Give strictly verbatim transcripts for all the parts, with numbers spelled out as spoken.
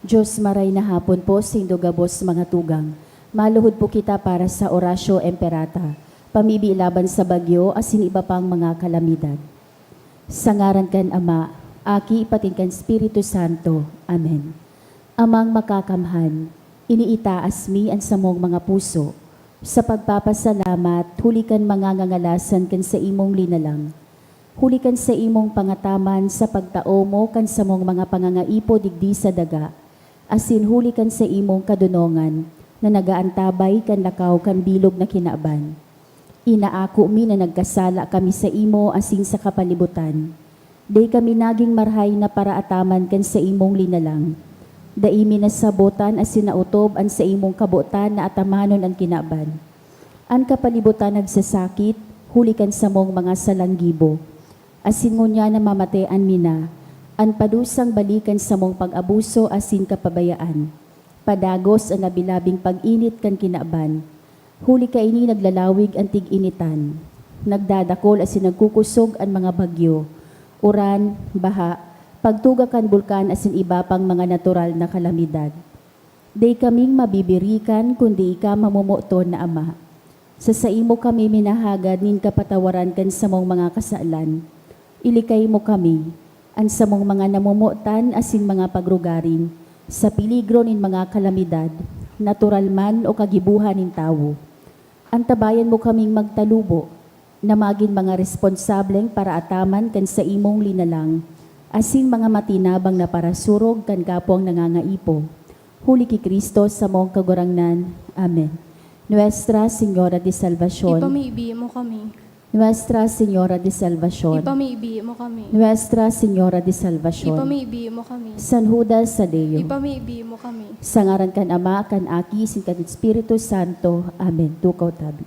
Diyos, maray na hapon po, saindo gabos mga tugang. Maluhod po kita para sa Oratio Imperata, pamibi laban sa bagyo asin iba pang mga kalamidad. Sa ngaran kan Ama, Aki, patin kan Espiritu Santo. Amen. Amang Makakamhan, iniitaas mi an samong mga puso sa pagpapasalamat huli kan mga ngangalasan kan saimong linalang, huli kan saimong pangataman sa pagtao mo kan samong mga pangangaipo digdi sa daga, asin huli kan saimong kadonongan na nagaantabay kan lakaw kan bilog na kinaban. Inaako mi na nagkasala kami saimo asin sa kapalibutan. Dai kami nagin marahay na paraataman kan saimong linalang. Dai mi nasabotan asin naotob an saimong kabotan na atamanon an kinaban. An kapalibutan nagsasakit huli kan samong mga salang gibo, asin ngunyan namamatean mi na an padusang bali kan samong pag-abuso asin kapabayaan. Padagos an labi-labing pag-init kan kinaban, huli kaini naglalawig an tig-initan. Nagdadakol asin nagkukosog an mga bagyo, uran, baha, pagtuga kan bulkan asin iba pang mga natural na kalamidad. Dai kaming mabibirikan kundi ika, mamomoton na Ama. Sa saimo kami minahagad nin kapatawaran kan samong mga kasalan. Ilikay mo kami, an samong mga namomotan asin mga pagrugaring, sa peligro nin mga kalamidad, natural man o kagibohan nin tawo. Antabayan mo kaming magtalubo, na magin mga responsableng paraataman kan saimong linalang, asin mga matinabang na parasurog kan kapwang nangangaipo. Huli ki Cristo, samong Kagurangnan. Amen. Nuestra Señora de Salvacion. Ipamibi mo kami. Nuestra Señora de Salvacion. Ipamibi mo kami. Nuestra Señora de Salvacion. Ipamibi mo kami. San Judas Tadeo. Ipamibi mo kami. Sa ngaran kan Ama, kan Aki, asin kan Espiritu Santo. Amen. Tukaw tabi.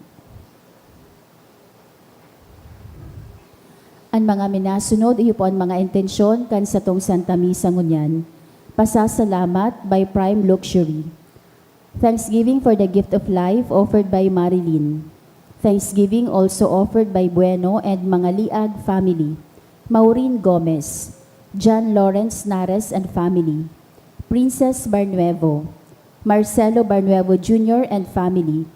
An mga minasunod, iyo po an mga intensyon kan satong Santa Misa ngunyan. Pasasalamat by Prime Luxury. Thanksgiving for the gift of life offered by Marilyn. Thanksgiving also offered by Bueno and Mangaliag family, Maureen Gomez, John Lawrence Nares and family, Princess Barnuevo, Marcelo Barnuevo Junior and family,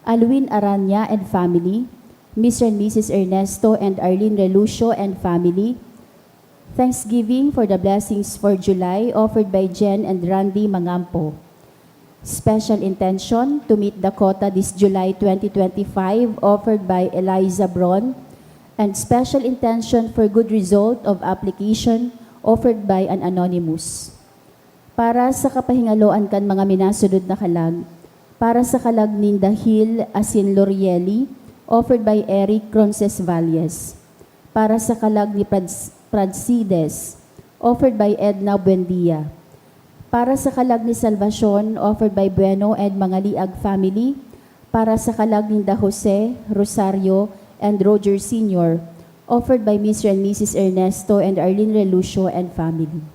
Alwin Aranya and family, Mister and Missus Ernesto and Arlene Relucio and family. Thanksgiving for the blessings for July offered by Jen and Randy Mangampo. Special intention to meet Dakota this July twenty twenty-five offered by Eliza Bron, and special intention for good result of application offered by an anonymous. Para sa kapahingaloan kan mga minasunod na kalag, para sa kalag ninda Hil asin Lorieli, offered by Eric Cronces Valles. Para sa kalag ni Prads-, Pradsides, offered by Edna Buendia. Para sa kalag ni Salvacion, offered by Bueno and Mangaliag family. Para sa kalag ninda Jose, Rosario, and Roger Senior, offered by Mister and Missus Ernesto and Arlene Relucio and family.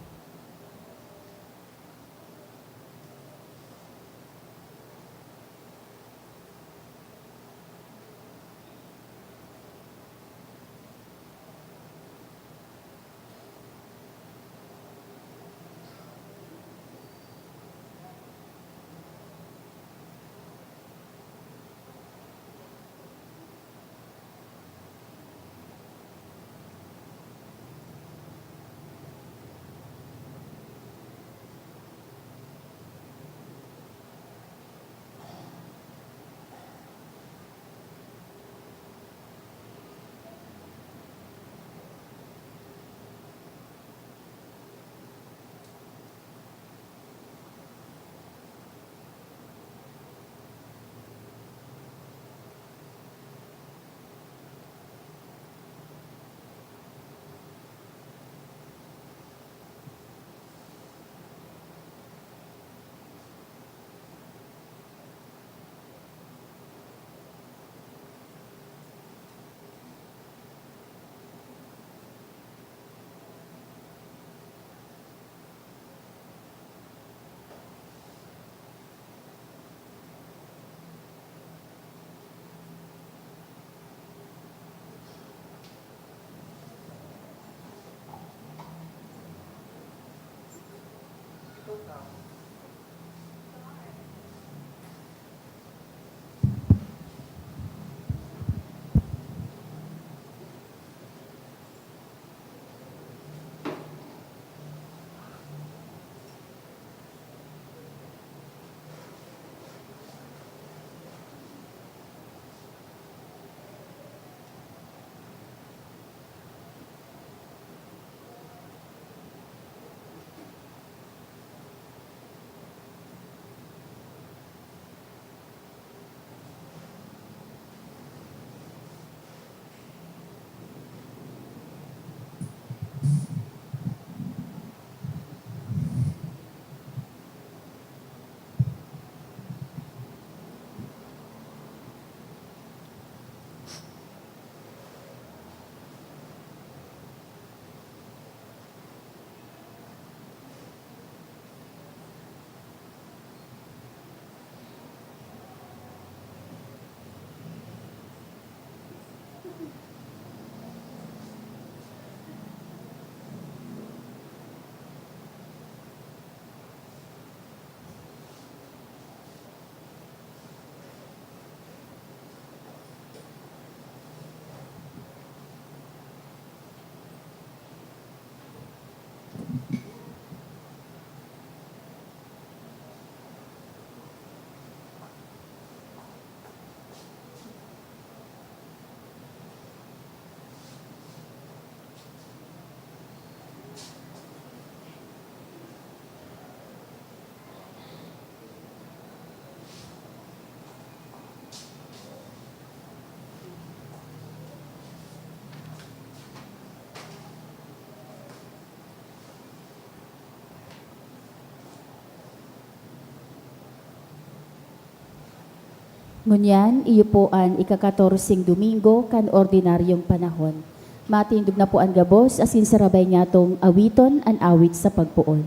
Ngunyan, iyo po an ikakatorseng Domingo kan ordinaryong panahon. Matindog na po an gabos asin sarabay niyatong awiton an awit sa pagpoon.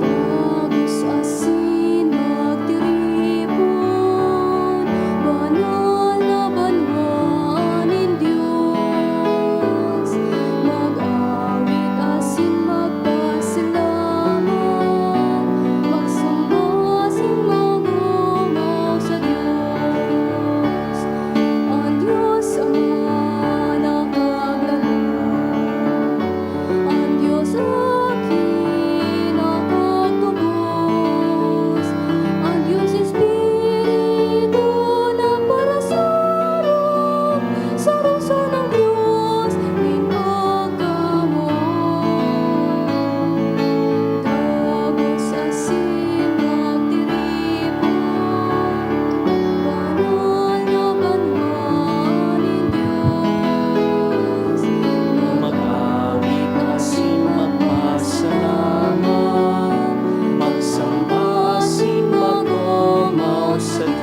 Dagos asin magtiripon, banal na banwaan nin Dios. Mag-awit asin magpasalamat, magsamba asin mag-omaw sa Dios. An Dios Ama nakaglalang, an Dios Aki nakagtubos, an Dios Espiritu nagparasarog, sarong-sarong Dios nin pagkamoot. Dagos asin magtiripon, banal na banwaan nin Dios. Mag-awit asin magpasalamat, magsamba asin mag-omaw sa Dios.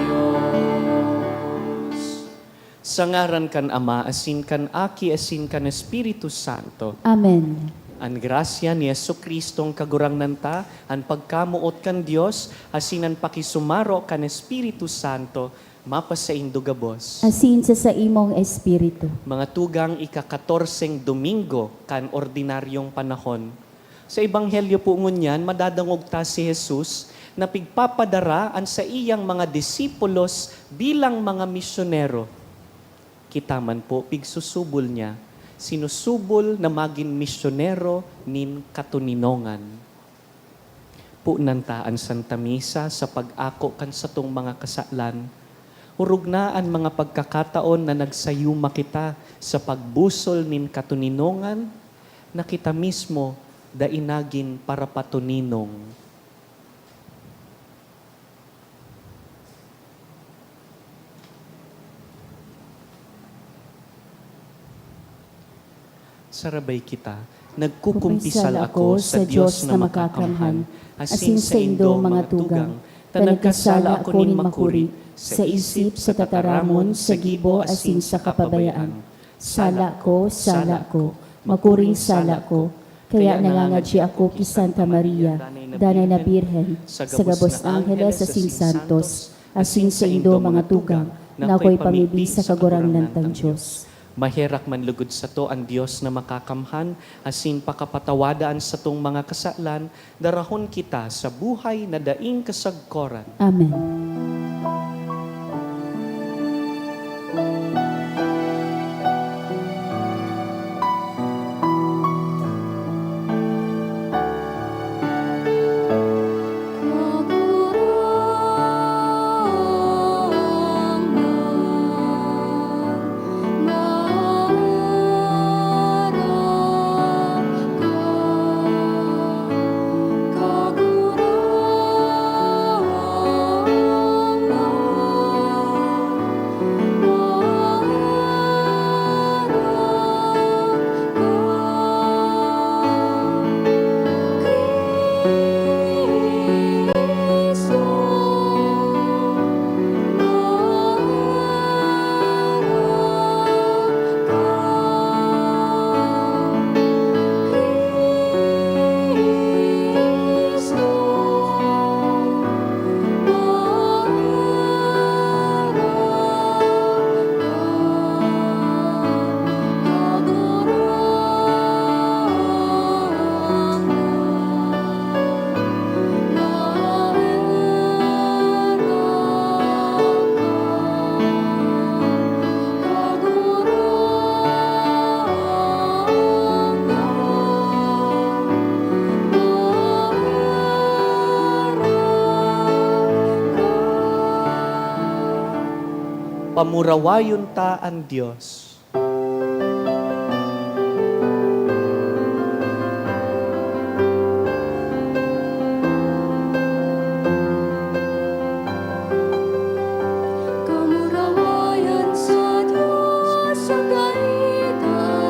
Sa ngaran kan Ama, asin kan Aki, asin kan Espiritu Santo. Amen. An grasya ni Jesu-Cristong Kagurangnan ta, an pagkamoot kan Dios, asin an pakisumaro kan Espiritu Santo, mapasaindo gabos. Asin sa saimong espiritu. Mga tugang, ika-katorseng Domingo kan ordinaryong panahon. Sa Ebanghelyo po ngunyan, madadangog ta si Jesus na pigpapadara an saiyang mga disipulos bilang mga misyonero. Kita man po, pigsusubol niya, sinusubol na magin misyonero nin katoninongan. Ponan ta an Santa Misa sa pag-ako kan satong mga kasalan. Orog na an mga pagkakataon na nagsayuma kita sa pagbusol nin katoninongan na kita mismo dai nagin parapatoninong. Sarabay kita. Nagkukumpisal ako sa Dios na makakamhan, asin saindo, mga tugang, ta nagkasala ako nin makuri, sa isip, sa tataramon, sa gibo, asin sa kapabayaan. Sala ko, sala ko, makuring sala ko. Kaya nangangadyi ako ki Santa Maria, Danay na Birhen, sa gabos na angheles asin santos, asin saindo, mga tugang, na akoy pamibi sa Kagurangnan tang Dios. Maherak man lugod sato an Dios na makakamhan, asin pakapatawada an satong mga kasalan, darahon kita sa buhay na daing kasagkoran. Amen. Pamurawayon ta an Dios. Kamurawayan sa Dios sa kaita.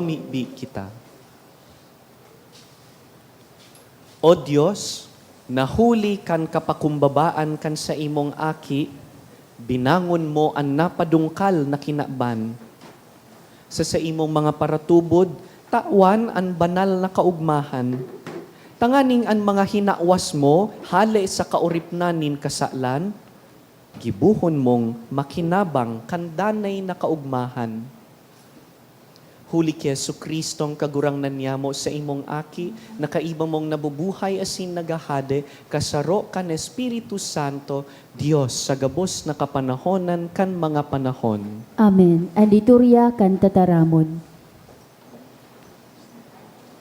Mamibi kita. O Dios, na huli kan kapakumbabaan kan saimong Aki, binangon mo an napadungkal na kinaban. Sa saimong mga paratubod, tawan an banal na kaogmahan, tanganing an mga hinawas mo hale sa kaoripnan nin kasalan, gibohon mong makinabang kan danay na kaogmahan. Huli ki Jesu-Cristong Kagurangnan niyamo, saimong Aki, na kaiba mong nabubuhay asin naghahade, kasaro kan Espiritu Santo, Dios, sa gabos na kapanahonan kan mga panahon. Amen. An Liturya kan Tataramon.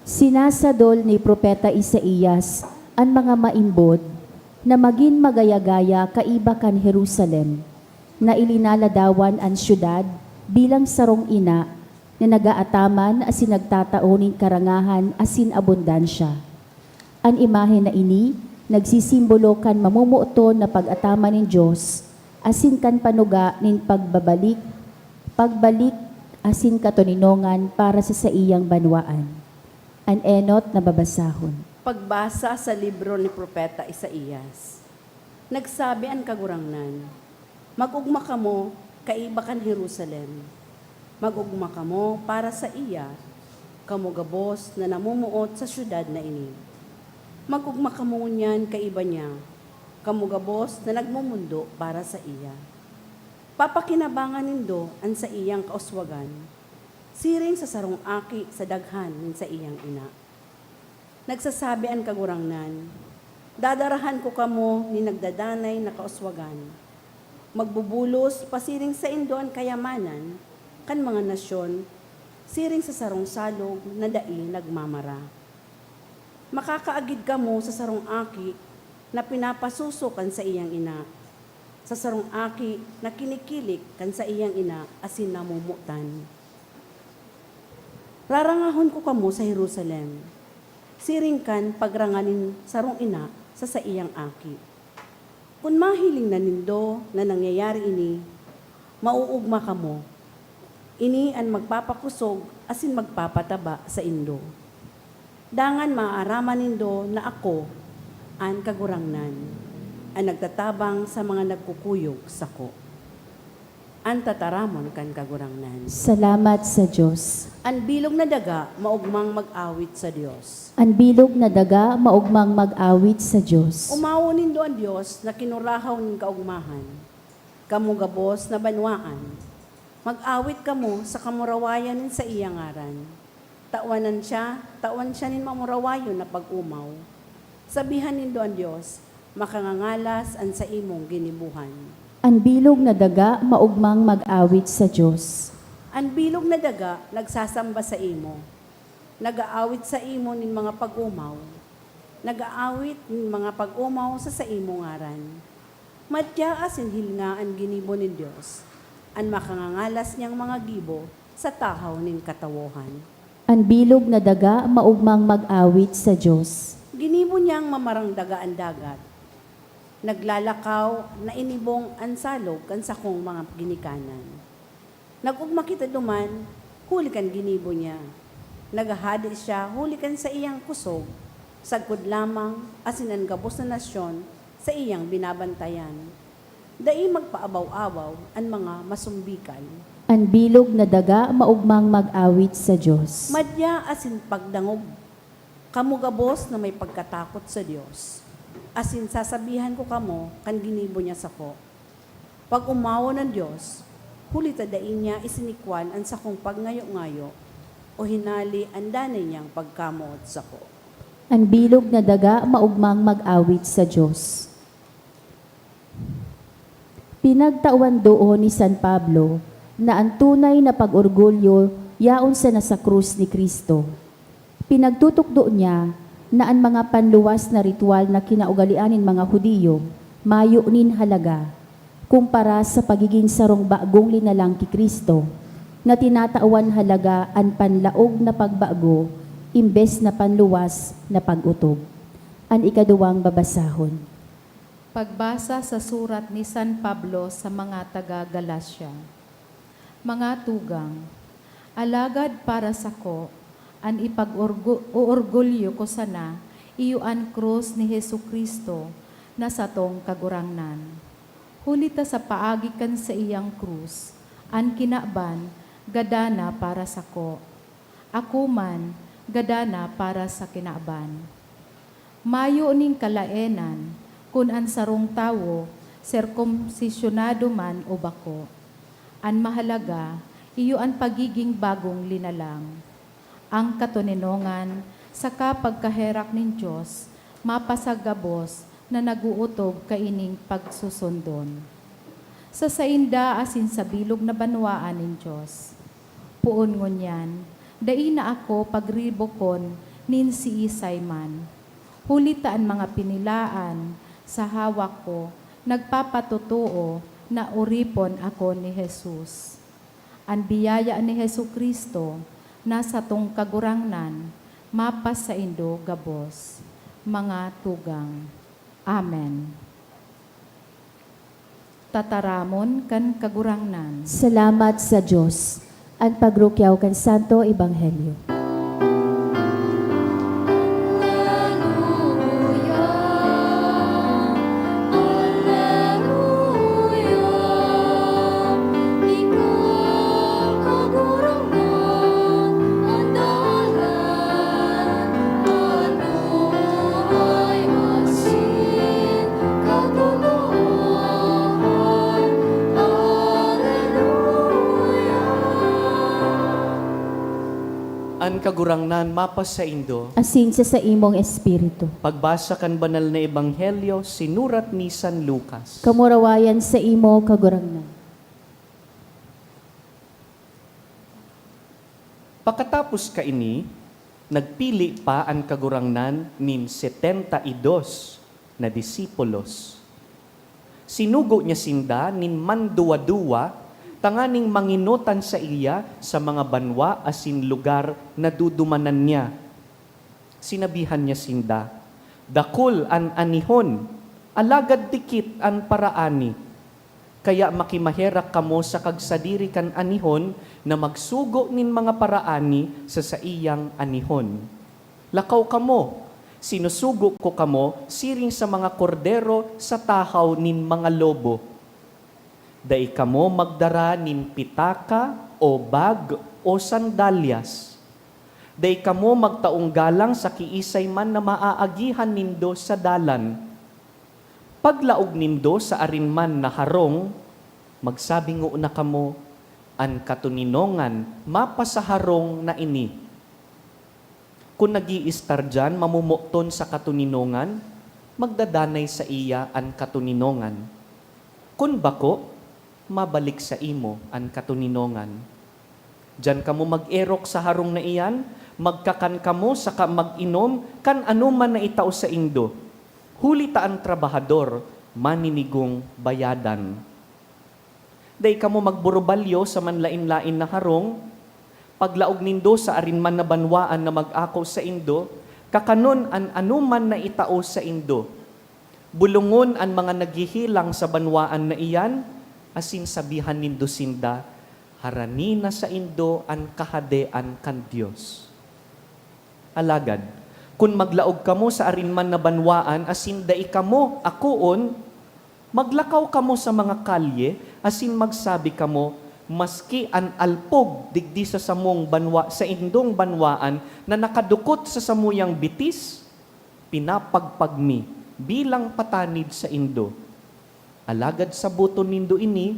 Sinasadol ni Propeta Isaias an mga maimbod na magin magaya-gaya kaiba kan Jerusalem, na ilinaladawan an syudad bilang sarong ina na nagaataman asin nagtatao nin karangahan asin abundansya. An imahe na ini nagsisimbolo kan mamomoton na pag-ataman nin Dios asin kan panuga nin pagbabalik, pagbalik asin katoninongan para sa saiyang banwaan. An enot na babasahon. Pagbasa sa libro ni Propeta Isaias. Nagsabi an Kagurangnan, "Mag-ogma kamo kaiba kan Jerusalem. Mag-ogma kamo para saiya, kamo gabos na namomoot sa syudad na ini. Mag-ogma kamo ngunyan kaiba niya, kamo gabos na nagmomondo para saiya. Papakinabangan nindo an saiyang kauswagan, siring sa sarong aki sa daghan nin saiyang ina." Nagsasabi an Kagurangnan, "Dadarahan ko kamo nin nagdadanay na kauswagan. Magbubulos pasiring saindo an kayamanan kan mga nasyon, siring sa sarong salog na dai nagmamara. Makakaagid kamo sa sarong aki na pinapasuso kan saiyang ina, sa sarong aki na kinikilik kan saiyang ina asin namomotan. Rarangahon ko kamo sa Jerusalem, siring kan pagranga nin sarong ina sa saiyang aki. Kun mahiling na nindo na nangyayari ini, mauugma kamo. Ini an magpapakosog asin magpapataba saindo. Dangan maaaraman nindo na ako, an Kagurangnan, an nagtatabang sa mga nagkukuyog sako." An tataramon kan Kagurangnan. Salamat sa Dios. An bilog na daga maogmang mag-awit sa Dios. An bilog na daga maogmang mag-awit sa Dios. Umawon nindo an Dios na kinurahaw nin kaogmahan. Kamo gabos na banwaan, mag-awit kamo sa kamurawayan nin saiyang ngaran. Tawanan siya, tawan siya nin mamurawayon na pag-omaw. Sabihan nindo an Dios, makangangalas an saimong ginibohan. An bilog na daga maogmang mag-awit sa Dios. An bilog na daga nagsasamba saimo, nag-aawit saimo nin mga pag-omaw, nag-aawit nin mga pag-omaw sa saimo ngaran. Madya asin hilnga an ginibo nin Dios, an makangangalas niyang mga gibo sa tahaw nin katawohan. An bilog na daga maogmang mag-awit sa Dios. Ginibo niyang mamarang daga an dagat. Naglalakaw na inibong an salog kan sakong mga ginikanan. Nag-ogma kita duman huli kan ginibo niya. Naghahade siya huli kan saiyang kusog, sagkod lamang asin an gabos na nasyon saiyang binabantayan. Dai magpaabaw-abaw an mga masumbikal. An bilog na daga maogmang mag-awit sa Dios. Madya asin pagdangog kamo gabos na may pagkatakot sa Dios, asin sasabihan ko kamo kan ginibo niya sako. Pag-omawon an Dios, huli ta dai niya isinikwan an sakong pagngayo-ngayo, o hinali an danay niyang pagkamoot sako. An bilog na daga maogmang mag-awit sa Dios. Pinagtawan doon ni San Pablo na an tunay na pag-orgulyo yaon sana sa krus ni Cristo. Pinagtutukdo niya na an mga panluwas na ritual na kinaugalean nin mga Judio mayo nin halaga kumpara sa pagigin sarong bagong linalang ki Cristo, na tinatawan halaga an panlaog na pagbago imbes na panluwas na pag-otob. An ikaduwang babasahon. Pagbasa sa surat ni San Pablo sa mga taga Galacia. Mga tugang, Alagad para sako, an ipag-orgu-, oorgulyo ko sana iyo an krus ni Jesu-Cristo na satong Kagurangnan. Huli ta sa paagi kan saiyang krus, an kinaban gadan na para sako. Ako man, gadan na para sa kinaban. Mayo nin kalaenan kun an sarong tawo serkomsisyonado man o bako. An mahalaga, iyo an pagiging bagong linalang. Ang katoninongan saka pagkaherak nin Dios mapasagabos na nag-ootob kaining pagsusundon. Sa sainda asin sa bilog na banwaan nin Dios. Poon ngunyan, dai na ako pagribokon nin siisay man, huli ta an mga pinilaan sa hawak ko nagpapatotoo na oripon ako ni Jesus. An biyaya ni Jesu-Cristo na satong Kagurangnan mapasaindo gabos, mga tugang. Amen. Tataramon kan Kagurangnan. Salamat sa Dios. An pagrukyaw kan Santo Ebanghelyo. An Kagurangnan mapasaindo. Asin sa saimong espiritu. Pagbasa kan Banal na Ebanghelyo sinurat ni San Lucas. Kamurawayan saimo, Kagurangnan. Pakatapos kaini, nagpili pa an Kagurangnan nin setenta y dos na disipulos. Sinugo niya sinda nin manduwa-duwa tanganing manginotan saiya sa mga banwa asin lugar na dudumanan niya. Sinabihan niya sinda, "Dakul an anihon, alagad dikit an paraani. Kaya makimaherak kamo sa kagsadiri kan anihon na magsugo nin mga paraani sa saiyang anihon. Lakaw kamo, sinusugo ko kamo siring sa mga kordero sa tahaw nin mga lobo. Dai kamo magdara nin pitaka o bag o sandalyas. Dai kamo magtaong galang sa kiisay man na maaagihan nindo sa dalan. Paglaog nindo sa arin man na harong, magsabi ngona kamo, 'An katoninongan mapasaharong na ini.' Kun nag-iistar diyan mamomoton sa katoninongan, magdadanay saiya an katoninongan. Kun bako, mabalik saimo an katoninongan. Diyan kamo mag-erok sa harong na iyan, magkakan kamo saka mag-inom kan anoman na itao saindo, huli ta an trabahador maninigong bayadan. Dai kamo magburubalyo sa manlaen-laen na harong. Paglaog nindo sa arin man na banwaan na mag-ako saindo, kakanon an anoman na itao saindo. Bolongon an mga naghehelang sa banwaan na iyan, asin sabihan nindo sinda, 'Harani na saindo an Kahadean kan Dios.' Alagad, kun maglaog kamo sa arin man na banwaan asin dai kamo akoon, maglakaw kamo sa mga kalye asin magsabi kamo, 'Maski an alpog digdi sa samong banwa, saindong banwaan na nakadukot sa samuyang bitis, pinapagpag mi bilang patanid saindo.' Alagad saboton nindo ini,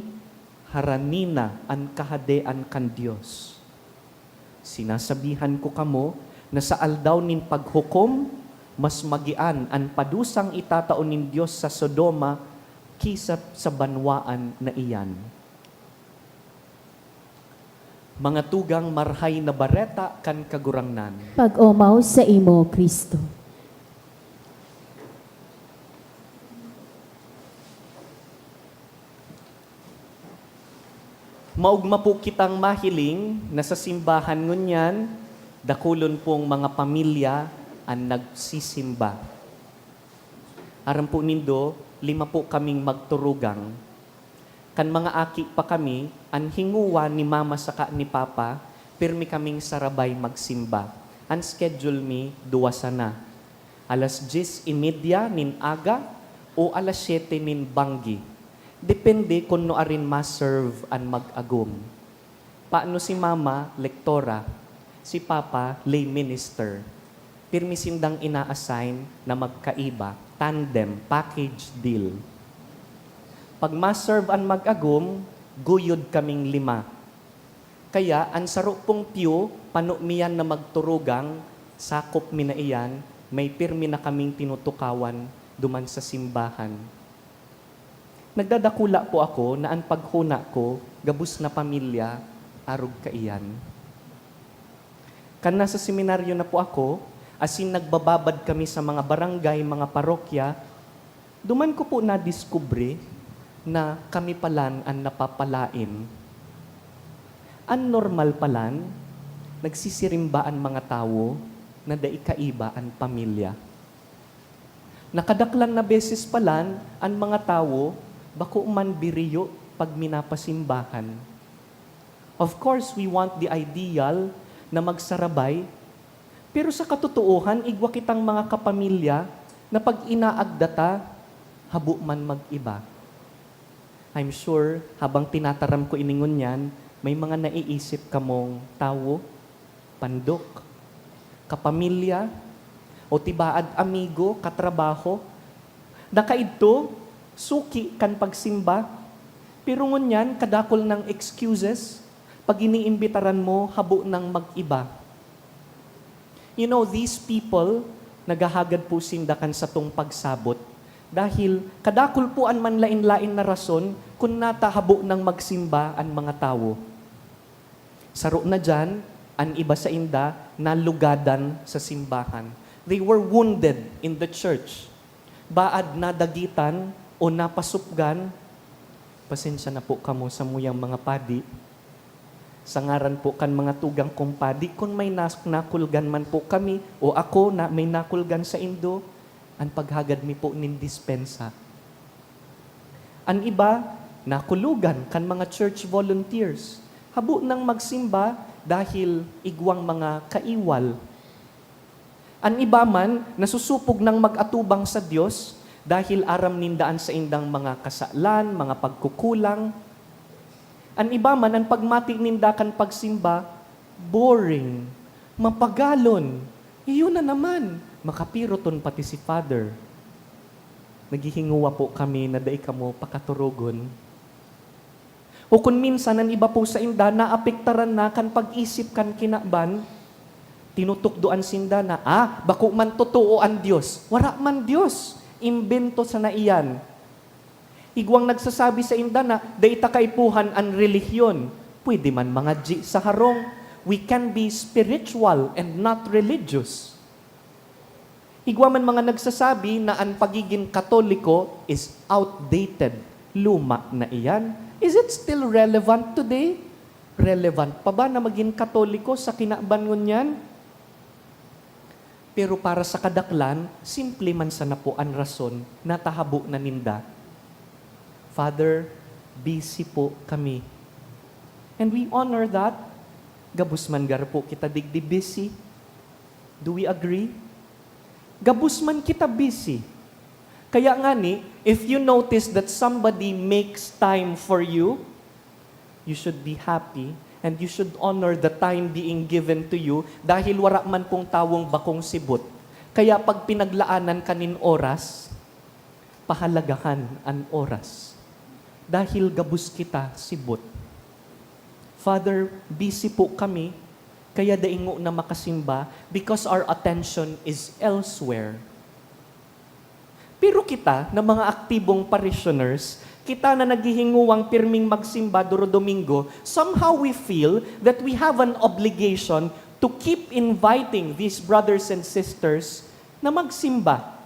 harani na an Kahadean kan Dios. Sinasabihan ko kamo na sa aldaw nin paghukom, mas magian an padusang itatao nin Dios sa Sodoma ki sa, sa banwaan na iyan. Mga tugang, Marahay na Bareta kan Kagurangnan. Pag-omaw saimo, Cristo. Maogma po kitang mahiling na sa simbahan ngunyan, dakulon pong mga pamilya an nagsisimba. Aram po nindo, lima po kaming magturugang. Kan mga aki pa kami, an hingowa ni mama saka ni papa, Pirmi kaming sarabay magsimba. An schedule mi, duwa sana. Alas dyes y media nin aga o alas siyete nin banggi. Depende kun nuarin ma-serve an mag-agom. Paano si Mama, lektora, si Papa, lay minister. Pirmi sindang ina-assign na magkaiba, tandem, package deal. Pag ma-serve an mag-agom, guyod kaming lima. Kaya an saro pong pew, pano mi yan na magturugang, sakop mi na iyan, may pirmi na kaming tinutukawan duman sa simbahan. Nagdadakula po ako na an paghona ko gabos na pamilya, arog kaiyan. Kan nasa seminaryo na po ako, asin nagbababad kami sa mga barangay, mga parokya, duman ko po nadiskubre na kami palan an napapalaen. An normal palan, nagsisirimba an mga tawo na dai kaiba an pamilya. Nakadaklan na beses palan an mga tawo bako man biriyo pag minapasimbahan. Of course, we want the ideal na magsarabay, pero sa katotoohan, igwa kitang mga kapamilya na pag inaagda ta, habo man mag-iba. I'm sure, habang tinataram ko ini ngunyan, may mga naiisip kamong tawo, pandok, kapamilya, o tibaad amigo, katrabaho, na kaidto, suki kan pagsimba, pero ngunyan kadakol nang excuses pag iniimbitaran mo, habo nang mag-iba. You know, these people, naghahagad po sinda kan satong pagsabot, dahil kadakol po an manlaen-laen na rason kun nata habo nang magsimba an mga tawo. Saro na diyan, an iba sainda nalugadan sa simbahan. They were wounded in the church. Baad nadagitan o napasupgan, pasensya na po kamo samuyang mga padi. Sa ngaran po kan mga tugang kong padi, kun may nas-, nakulgan man po kami o ako na may nakulgan saindo, an paghagad mi po nin dispensa. An iba, nakulugan kan mga church volunteers. Habo nang magsimba dahil igwang mga kaiwal. An iba man, nasusupog nang mag-atubang sa Dios dahil aram ninda an saindang mga kasalan, mga pagkukulang. An iba man, an pagmati ninda kan pagsimba, boring, mapagalon. Iyo na naman, makapiroton pati si Father. Naghihinguwa po kami na dai kamo pakaturugon. O kun minsan, an iba po sainda naapektaran na kan pag-isip kan kinaban, tinutukdoan sinda na, "Ah, bako man totoo an Dios." Wara man Dios, imbento sana iyan. Igwang nagsasabi sainda na dai ta kaipuhan an relihiyon. Pwede man mangadyi sa harong. We can be spiritual and not religious. Igwa man mga nagsasabi na an pagigin Katoliko is outdated, luma na iyan. Is it still relevant today? Relevant pa ba na magin Katoliko sa kinaban ngunyan? Pero para sa kadaklan, simple man sana po an rason na tahabo na ninda. "Father, busy po kami." And we honor that. Gabos man garo po kita digdi busy. Do we agree? Gabos man kita busy. Kaya ngani, if you notice that somebody makes time for you, you should be happy and you should honor the time being given to you dahil wara man pong tawong bakong sibot. Kaya pag pinaglaanan ka nin oras, pahalagahan an oras. Dahil gabos kita sibot. "Father, busy po kami, kaya dai ngona makasimba because our attention is elsewhere." Pero kita na mga aktibong parishioners, kita na naghihinguwang pirming magsimba duro Domingo, somehow we feel that we have an obligation to keep inviting these brothers and sisters na magsimba.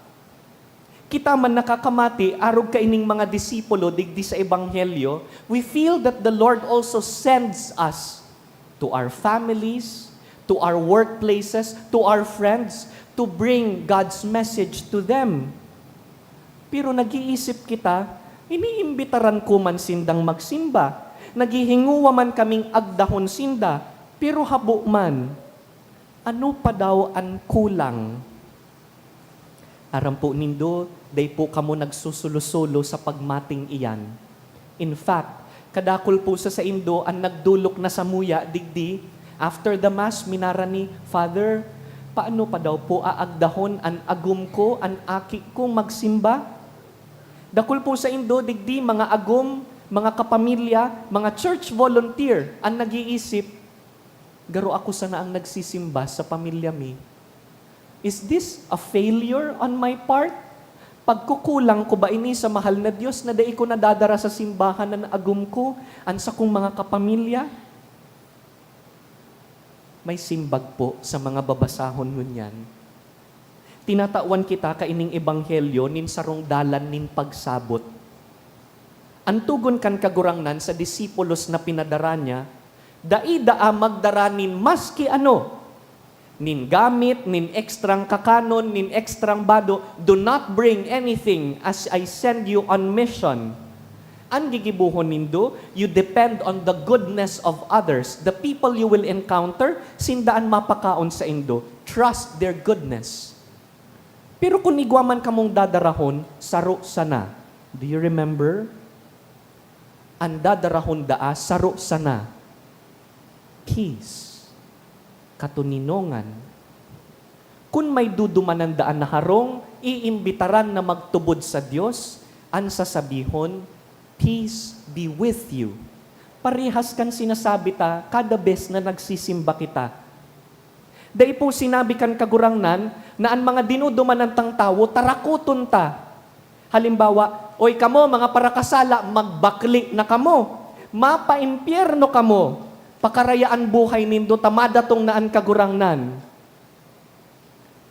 Kita man nakakamati arog kaining mga disipulo digdi sa Ebanghelyo, we feel that the Lord also sends us to our families, to our workplaces, to our friends, to bring God's message to them. Pero nag-iisip kita, iniimbitaran ko man sindang magsimba, naghihinguwa man kaming agdahon sinda, Pero habo man, ano pa daw an kulang? Aram po nindo, dai po kamo nagsusulo-sulo sa pagmating iyan. In fact, kadakul po sa saindo an nagdolok na samuya digdi, after the Mass, minara ni, "Father, paano pa daw po aagdahon an agom ko, an aki kong magsimba?" Dakul po saindo digdi, mga agom, mga kapamilya, mga church volunteer, an nag-iisip, "Garo ako sana ang nagsisimba sa pamilya mi. Is this a failure on my part? Pagkukulang ko ba ini sa mahal na Dios na dai ko nadadara sa simbahan an agom ko, an sakong mga kapamilya?" May simbag po sa mga babasahon ngunyan. Tinatawan kita kaining ebanghelyo nin sarong dalan nin pagsabot. An togon kan Kagurangnan sa disipulos na pinadara niya, "Dai daa magdara nin maski ano, nin gamit, nin ekstrang kakanon, nin ekstrang bado. Do not bring anything as I send you on mission." An gigibohon nindo, you depend on the goodness of others. The people you will encounter, sinda an mapakaon saindo. Trust their goodness. Pero kun igwa man kamong dadarahon, saro sana. Do you remember? An dadarahon daa, saro sana. Peace. Katoninongan. Kun may dudumanan daa na harong, iimbitaran na magtubod sa Dios, an sasabihon, "Peace be with you." Parehas kan sinasabi ta kada bes na nagsisimba kita. Dai po sinabi kan Kagurangnan na an mga dinudumanan tang tawo tarakoton ta. Halimbawa, "Oy kamo, mga parakasala, magbakle na kamo. Mapaimpyerno kamo. Pakaraya an buhay nindo ta madatong na an Kagurangnan."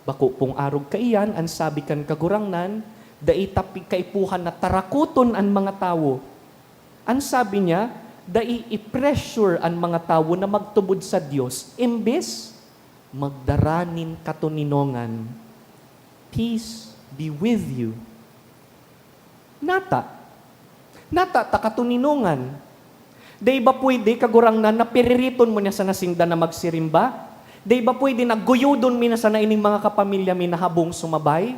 Bako pong arog kaiyan an sabi kan Kagurangnan, dai ta pi-, kaipuhan na tarakoton an mga tawo. An sabi niya, dai i-pressure an mga tawo na magtubod sa Dios, imbes magdara nin katoninongan. Peace be with you. Nata. Nata ta katoninongan. Dai ba pwede, Kagurangnan, na piririton mo na sana sinda na magsirimba? Dai ba pwede na guyodon mi na sana ining mga kapamilya mi na habong sumabay?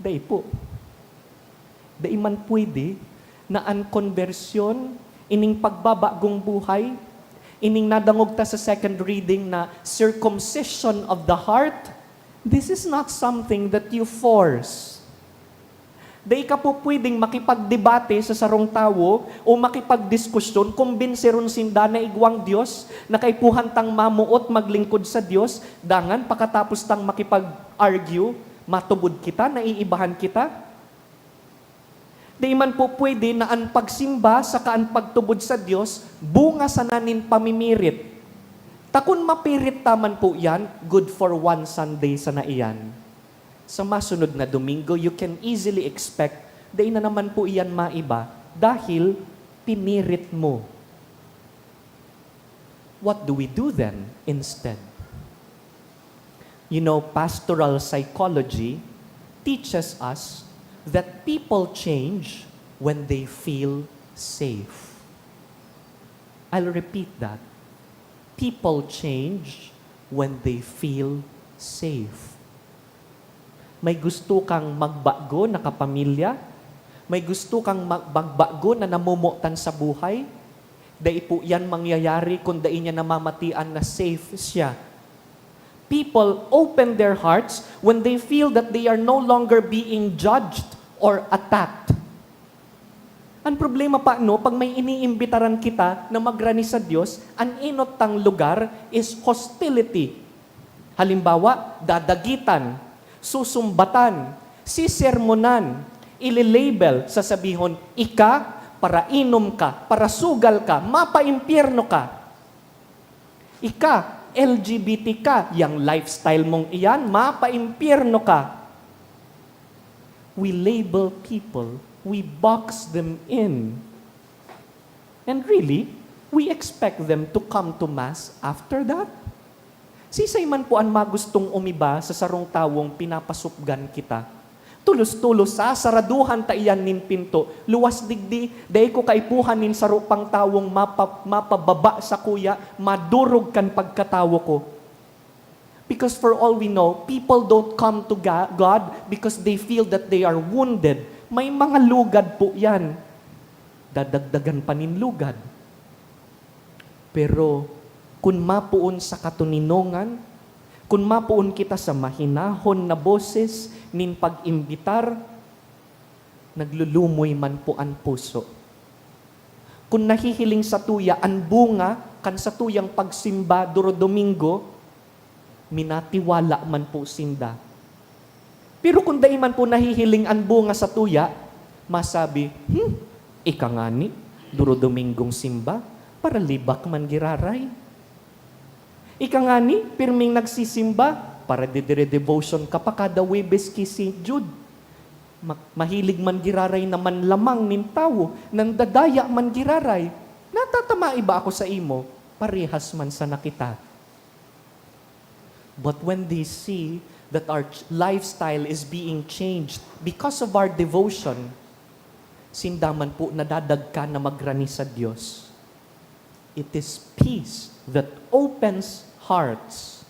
Dai po. Dai man pwede na an konbersyon, ining pagbabagong buhay, ining nadangog ta sa second reading na circumcision of the heart, this is not something that you force. Dai ka po pwedeng makipagdebate sa sarong tawo o makipagdiskusyon, kumbinseron sinda na igwang Dios, na kaipuhan tang mamoot maglingkod sa Dios, dangan pakatapos tang makipag-argue, matubod kita, naiibahan kita. Dai man po pwede na an pagsimba saka an pagtubod sa Dios bunga sana nin pamimirit. Ta kun mapirit ta man po iyan, good for one Sunday sana iyan. Sa masunod na Domingo, you can easily expect, dai na naman po iyan maiba dahil pinirit mo. What do we do then instead? You know, pastoral psychology teaches us that people change when they feel safe. I'll repeat that. People change when they feel safe. May gusto kang magbago na kapamilya? May gusto kang mag-, magbago na namomotan sa buhay? Dai po iyan mangyayari kun dai niya namamatian na safe siya. People open their hearts when they feel that they are no longer being judged or attacked. An problema pa, no, pag may iniimbitaran kita na magrani sa Dios, an enot tang lugar is hostility. Halimbawa, dadagitan, susumbatan, sisermonan, ile-label, sasabihon, "Ika, parainom ka, parasugal ka, mapaimpyerno ka." Ika, L G B T ka, yang lifestyle mong iyan, mapaimpyerno ka. We label people, we box them in. And really, we expect them to come to Mass after that? Sisay man po an magustong umiba sa sarong tawong pinapasupgan kita? Tolos-tolos, sasaraduhan ta iyan nin pinto. Luwas digdi, dai ko kaipuhan nin saro pang tawong mapa-, mapababa sakuya, madurog kan pagkatawo ko. Because for all we know, people don't come to Ga-, God because they feel that they are wounded. May mga lugad po yan. Dadagdagan pa nin lugad. Pero kun mapoon sa katoninongan, kun mapoon kita sa mahinahon na boses nin pag-imbitar, naglulumoy man po an puso. Kun nahihiling satuya an bunga kan satuyang pagsimba duro-domingo, minatiwala man po sinda. Pero kun dai man po nahihiling an bunga satuya, masabi, "Hmm, ika ngani, duro-domingong simba, paralibak man giraray. Ika ngani, pirming nagsisimba, paradidire-devotion ka pa kada Huwebes ki Saint Jude. Ma-, mahilig man giraray na manlamang nin tawo, nandadaya man giraray. Natatama iba ako sa imo, parehas man sana kita." But when they see that our ch-, lifestyle is being changed because of our devotion, sinda man po nadadagka na magrani sa Dios. It is peace that opens hearts.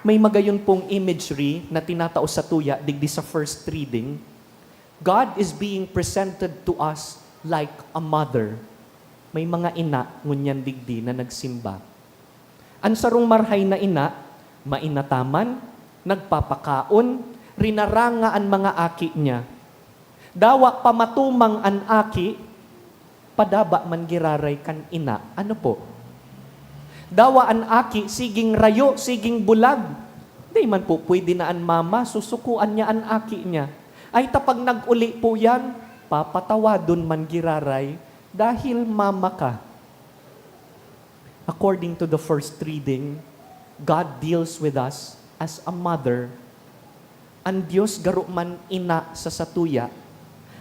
May magayon pong imagery na tinatao satuya digdi sa first reading. God is being presented to us like a mother. May mga ina ngunyan digdi na nagsimba. An sarong marhay na ina, mainataman, nagpapakaon, rinaranga an mga aki niya. Dawa pa matumang an aki, padaba man giraray kan ina. Ano po? Dawa an aki, siging rayo, siging bulag. Di man po pwede na an mama, susukuan niya an aki niya. Ay, ta pag nag-uli po yan, papatawadon man giraray dahil mama ka. According to the first reading, God deals with us as a mother. An Dios garo man ina sa satuya.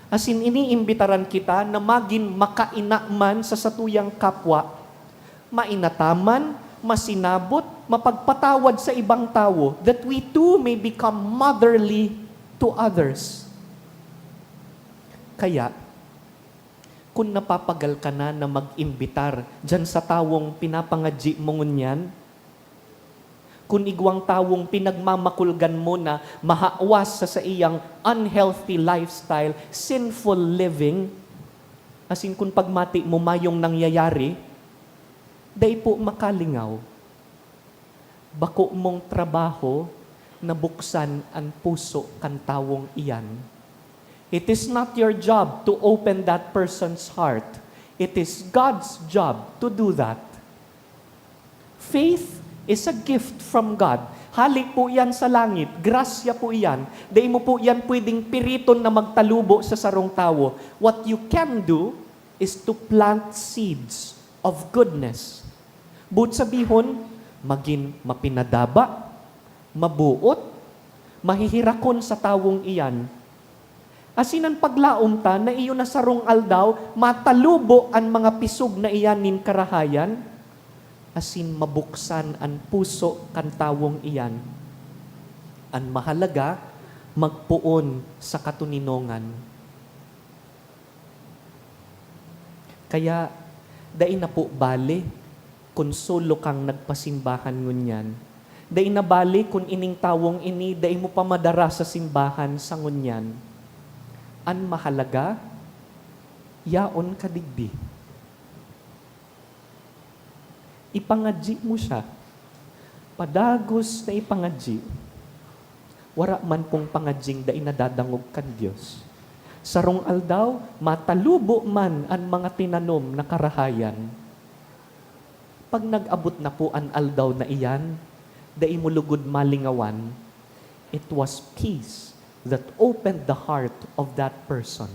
Asin iniimbitaran kita na magin makaina man sa satuyang kapwa. Mainataman, masinabot, mapagpatawad sa ibang tawo, that we too may become motherly to others. Kaya, kun napapagal ka na na mag-imbitar diyan sa tawong pinapangadyi mo ngunyan, kun igwang tawong pinagmamakulgan mo na mahawas sa saiyang unhealthy lifestyle, sinful living, asin kun pagmati mo mayong nangyayari, dai po makalingaw. Bako mong trabaho na buksan an puso kan tawong iyan. It is not your job to open that person's heart. It is God's job to do that. Faith is a gift from God. Hale po iyan sa langit. Grasya po iyan. Dai mo po iyan pwedeng piriton na magtalubo sa sarong tawo. What you can do is to plant seeds of goodness. Boot sabihon, magin mapinadaba, maboot, maheherakon sa tawong iyan. Asin an paglaom ta na iyo na sarong aldaw matalubo an mga pisog na iyan nin karahayan, asin mabuksan an puso kan tawong iyan. An mahalaga, magpoon sa katoninongan. Kaya, dai na po bale kun solo kang nagpasimbahan ngunyan. Dai na bale kun ining tawong ini dai mo pa madara sa simbahan sa ngunyan. An mahalaga, yaon ka digdi. Ipangadyi mo siya. Padagos na ipangadyi. Wara man pong pangadying dai nadadangog kan Dios. Sarong aldaw, matalubo man an mga tinanom na karahayan. Pag nag-abot na po an aldaw na iyan, dai mo lugod malingawan, it was peace that opened the heart of that person.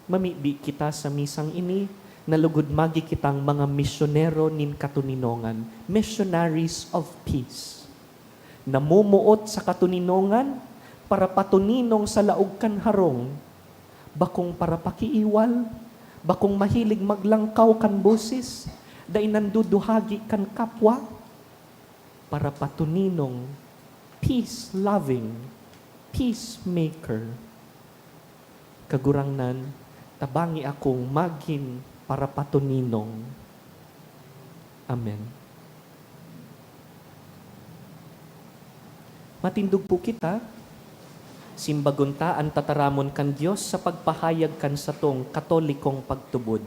Mamibi kita sa misang ini na lugod magi kitang mga misyonero nin katoninongan, missionaries of peace. Namumuot sa katoninongan para patoninong sa laog kan harong, bakong parapakiiwal, bakong mahilig maglangkaw kan boses, dai nanduduhagi kan kapwa, para patoninong peace-loving, peacemaker. Kagurangnan, tabangi akong magin parapatoninong. Amen. Matindog po kita. Simbagon ta an tataramon kan Dios sa pagpahayag kan satong Katolikong pagtubod.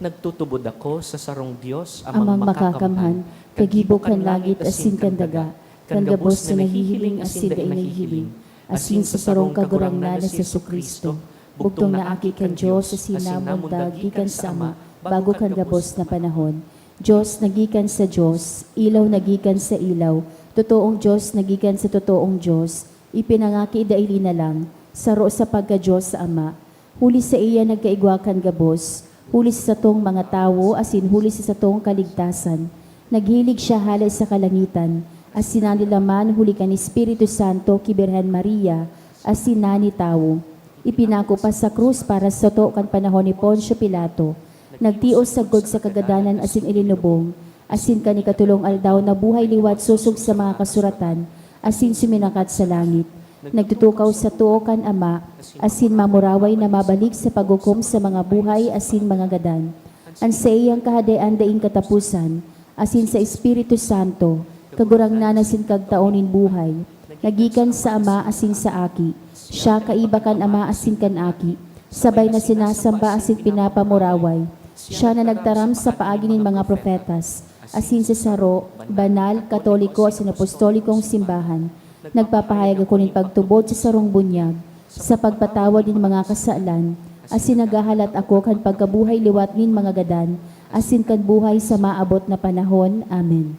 Nagtutubod ako sa sarong Dios, Amang Amang Makakamhan, Makakamhan, kagibo kan langit asin kan daga, kan gabos na nahihiling asin dai nahihiling, asin sa sarong Kagurangnan na si Jesu-Cristo, bugtong na Aki kan Dios asin namundag gikan sa Ama, bago kan gabos na panahon. Dios na gikan sa Dios, ilaw na gikan sa ilaw, totoong Dios na gikan sa totoong Dios, ipinangaki dai linalang, saro sa pagka-Dios sa Ama. Huli saiya nagkaigwa kan gabos, huli sa satong mga tawo asin huli sa satong kaligtasan. Naghilig siya hale sa kalangitan, asin nanilaman huli kan Espiritu Santo ki Birhen Maria, asin nani tawo. Ipinako pa sa krus para sato kan panahon ni Poncio Pilato. Nagtios sagkod sa kagadanan asin ilinubong, asin kan ikatolong aldaw nabuhay liwat sosog sa mga kasuratan, asin suminakat sa langit. Nagtutukaw sa too kan Ama, asin mamuraway na mabalik sa paghukom sa mga buhay asin mga gadan. An saiyang Kahadean daing kataposan, asin sa Espiritu Santo, Kagurangnan asin Kagtao nin buhay, na gikan sa Ama asin sa Aki. Siya kaiba kan Ama asin kan Aki, sabay na sinasamba asin pinapamuraway. Siya na nagtaram sa paagi nin mga propetas, asin sa saro, banal, katoliko asin apostolikong simbahan. Nagpapahayag ako nin pagtubod sa sarong bunyag, sa pagpatawad nin mga kasalan, asin naghahalat ako kan pagkabuhay liwat nin mga gadan, asin kan buhay sa maabot na panahon. Amen.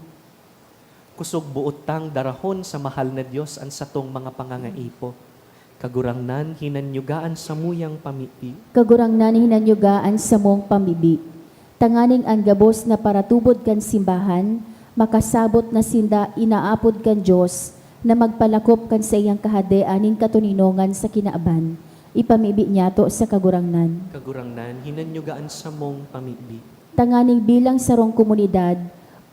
Kusog boot tang darahon sa mahal na Dios an satong mga pangangaipo. Kagurangnan, hinanyuga an samuyang pamibi. Kagurangnan, hinanyuga an samong pamibi. Tanganing an gabos na paratubod kan simbahan, makasabot na sinda inaapod kan Dios na magpalakop kan saiyang Kahadean nin katoninongan sa kinaban. Ipamibi niyato sa Kagurangnan. Kagurangnan, hinanyuga an samong pamibi. Tanganing bilang sarong komunidad,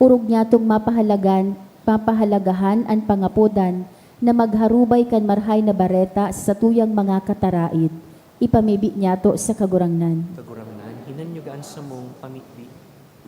orog niyatong mapahalagan, mapahalagahan an pangapodan na magharubay kan Marahay na Bareta sa satuyang mga kataraid. Ipamibi niyato sa Kagurangnan. Kagurangnan, hinanyuga an samong pamibi.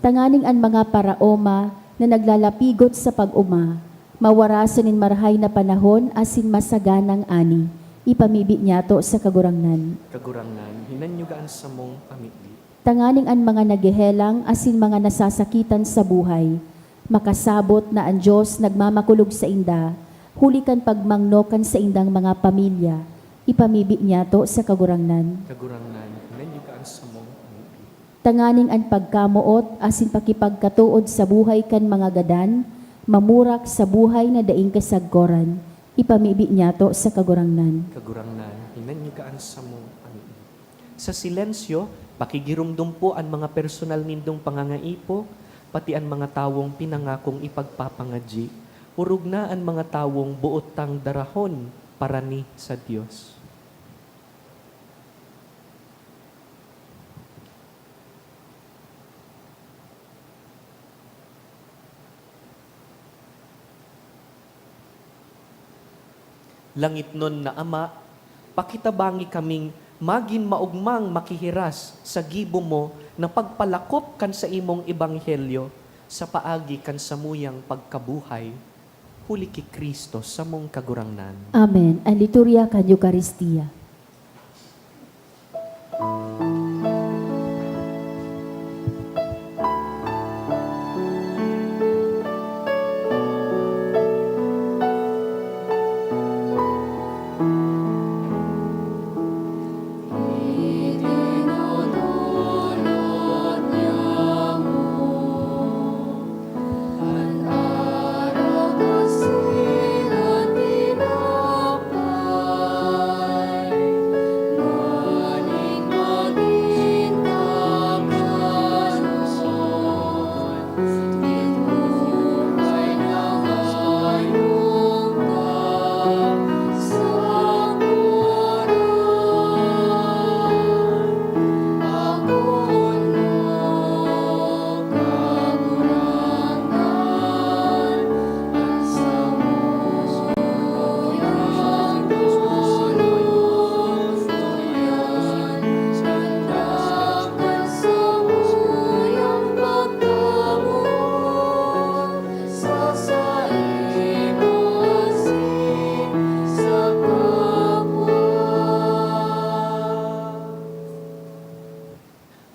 Tanganing an mga paraoma na naglalapigot sa pag-oma, mawarason nin marahay na panahon asin masaganang ani. Ipamibi niyato sa Kagurangnan. Kagurangnan, hinanyuga an samong pamibi. Tanganing an mga naghehelang asin mga nasasakitan sa buhay, makasabot na an Dios nagmamakulog sainda, huli kan pagmangno kan saindang mga pamilya. Ipamibi niyato sa Kagurangnan. Kagurangnan, hinanyuga an samong pamibi. Tanganing an pagkamoot asin pakipagkatood sa buhay kan mga gadan, mamurak sa buhay na daing kasagkoran. Ipamibi niyato sa Kagurangnan. Kagurangnan, hinanyuga an samong pamibi. Sa silensyo, pakigiromdom po an mga personal nindong pangangaipo, pati an mga tawong pinangakong ipagpapangadyi. Orog na an mga tawong boot tang darahon parani sa Dios. Langitnon na Ama, pakitabangi kaming magin maogmang makihiras sa gibo mo na pagpalakop kan saimong ebanghelyo sa paagi kan samuyang pagkabuhay, huli ki Cristo samong Kagurangnan. Amen. An liturya kan Eukaristia.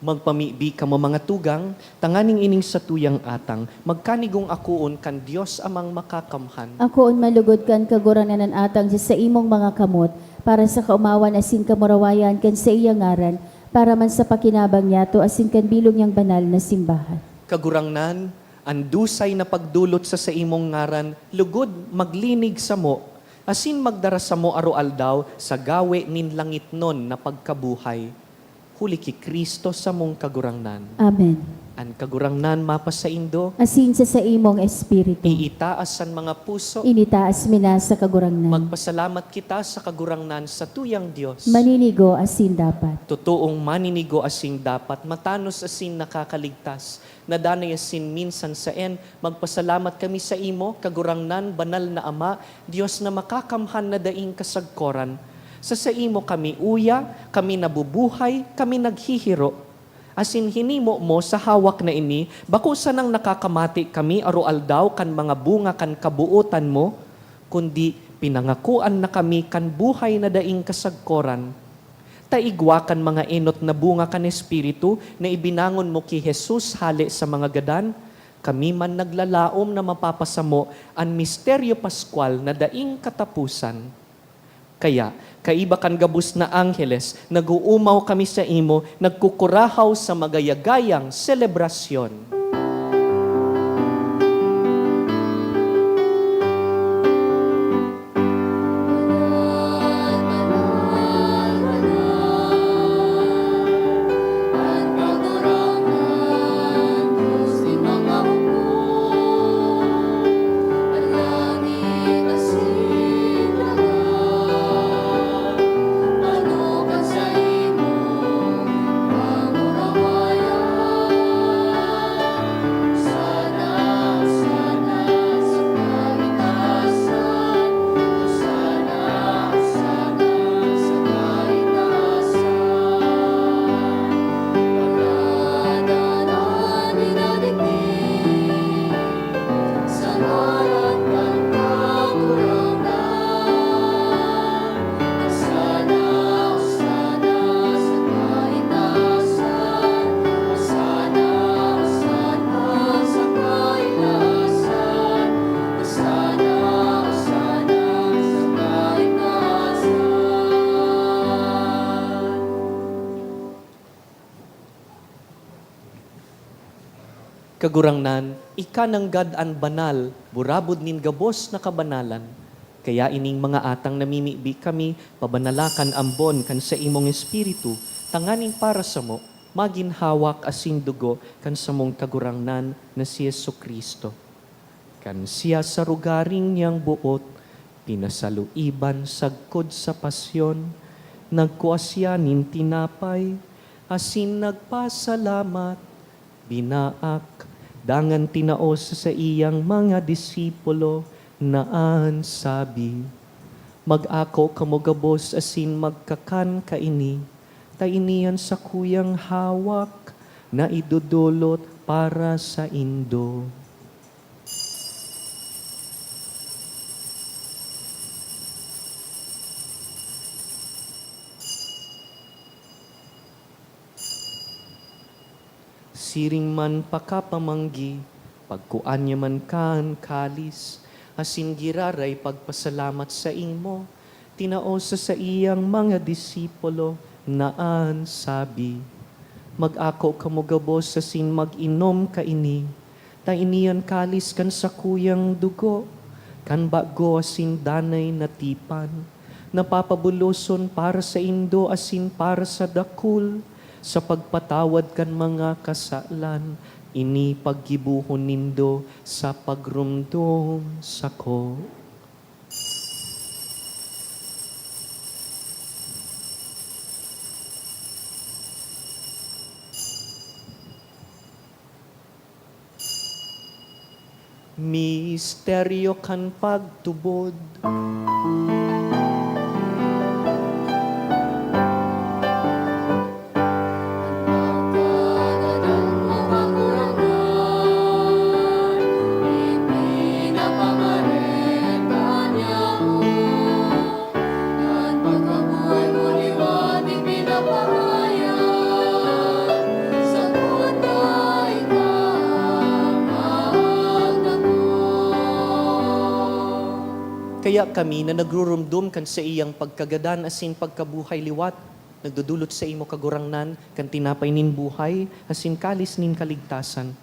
Magpamibi kamo, mga tugang, tanganing ining satuyang atang magkanigong akoon kan Dios Amang Makakamhan. Akoon man lugod kan Kagurangnan an atang sa saimong mga kamot, para sa kaomawan asin kamurawayan kan saiyang ngaran, para man sa pakinabang niyato asin kan bilog niyang banal na simbahan. Kagurangnan, an dusay na pagdolot sa saimong ngaran lugod maglinig samo asin magdara samo aroaldaw sa gawe nin langitnon na pagkabuhay. Huli ki Cristo samong Kagurangnan. Amen. An Kagurangnan mapasaindo. Asin sa saimong espiritu. Iitaas an mga puso. Initaas mi na sa Kagurangnan. Magpasalamat kita sa Kagurangnan, satuyang Dios. Maninigo asin dapat. Totoong maninigo asin dapat, matanos asin nakakaligtas, na danay asin minsan saen, magpasalamat kami saimo, Kagurangnan, Banal na Ama, Dios na makakamhan na daing kasagkoran. Sa saimo kami uya, kami nabubuhay, kami naghihiro. Asin hinimo mo sa hawak na ini, bako sanang nakakamati kami aroaldaw kan mga bunga kan kabootan mo, kundi pinangakoan na kami kan buhay na daing kasagkoran. Ta igwa kan mga enot na bunga kan Espiritu na ibinangon mo ki Jesus hale sa mga gadan, kami man naglalaom na mapapasamo an misteryo paskwal na daing kataposan. Kaya, kaiba kan gabos na angheles, nag-oomaw kami saimo, nagkukurahaw sa magayagayang selebrasyon. Kagurangnan, ika nanggad an banal, burabod nin gabos na kabanalan. Kaya ining mga atang namimibi kami, pabanalakan ambon kan saimong Espiritu, tanganing para samo, magin hawak asin dugo kan samong Kagurangnan na si Jesu-Cristo. Kan siya sa rogaring niyang boot, pinasaluiban sagkod sa pasyon, nagkua siya nin tinapay, asin nagpasalamat, binaak, dangan tinao sa saiyang mga disipulo na an sabi, "Mag-ako kamo gabos asin magkakan kaini, ta ini an sakuyang hawak na idodolot para saindo." Siring man pakapamanggi, pagkua niya man kan kalis, asin giraray pagpasalamat saimo, tinao sa saiyang mga disipulo na an sabi, "Mag-ako kamo gabos asin mag-inom kaini, ta ini an kalis kan sakuyang dugo, kan bago asin danay na tipan, na papabuloson para saindo asin para sa dakul, sa pagpatawad kan mga kasalan. Ini paggibohon nindo sa pagromdom sako." Misteryo kan pagtubod. Kaya kami na nagrurumdom kan saiyang pagkagadan asin pagkabuhay liwat, nagdodolot saimo, Kagurangnan, kan tinapay nin buhay asin kalis nin kaligtasan.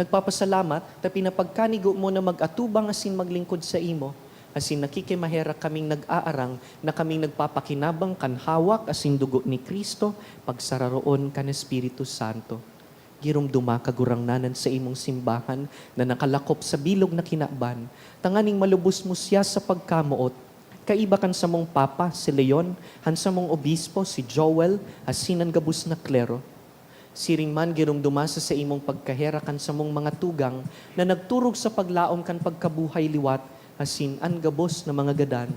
Nagpapasalamat ta pinapagkanigo mo na mag-atubang asin maglingkod saimo, asin nakikimaherak kaming nag-aarang na kaming nagpapakinabang kan hawak asin dugo ni Cristo, pagsararoon kan Espiritu Santo. Giromdoma, Kagurangnan, an saimong simbahan na nakalakop sa bilog na kinaban, tanganing malubos mo siya sa pagkamoot, kaiba kan samong Papa, si Leon, an samong Obispo, si Joel, asin an gabos na klero. Siring man, giromdoma sa saimong pagkaherak an samong mga tugang na nagturog sa paglaom kan pagkabuhay liwat asin an gabos na mga gadan.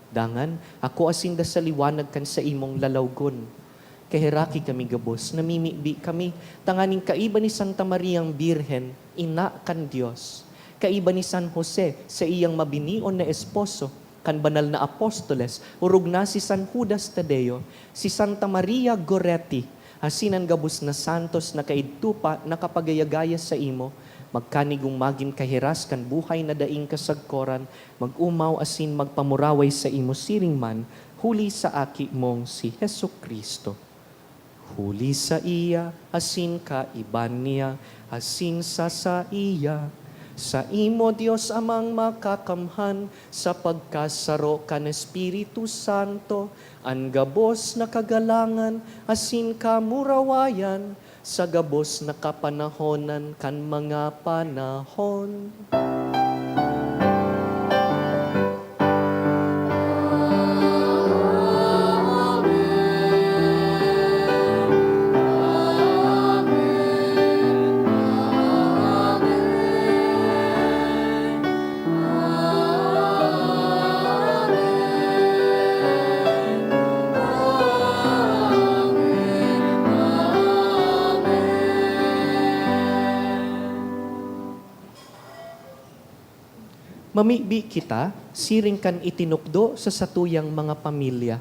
Dangan, akoa sinda sa liwanag kan saimong lalawgon. Kaheraki kami gabos, namimibi kami, tanganing kaiba ni Santa Mariang Birhen, ina kan Dios, kaiba ni San Jose, saiyang mabinion na esposo, kan banal na apostoles, orog na si San Judas Tadeo, si Santa Maria Goretti, asin an gabos na santos na kaidto pa nakapagayagaya saimo, magkanigong magin kahiras kan buhay na daing kasagkoran, mag-omaw asin magpamuraway saimo siring man, huli sa Aki mong si Jesu-Cristo. Huli saiya, asin kaiba niya, asin sa saiya, saimo, Dios Amang Makakamhan, sa pagkasaro kan Espiritu Santo, an gabos na kagalangan asin kamurawayan, sa gabos na kapanahonan kan mga panahon. Mamibi kita siring kan itinukdo sa satuyang mga pamilya.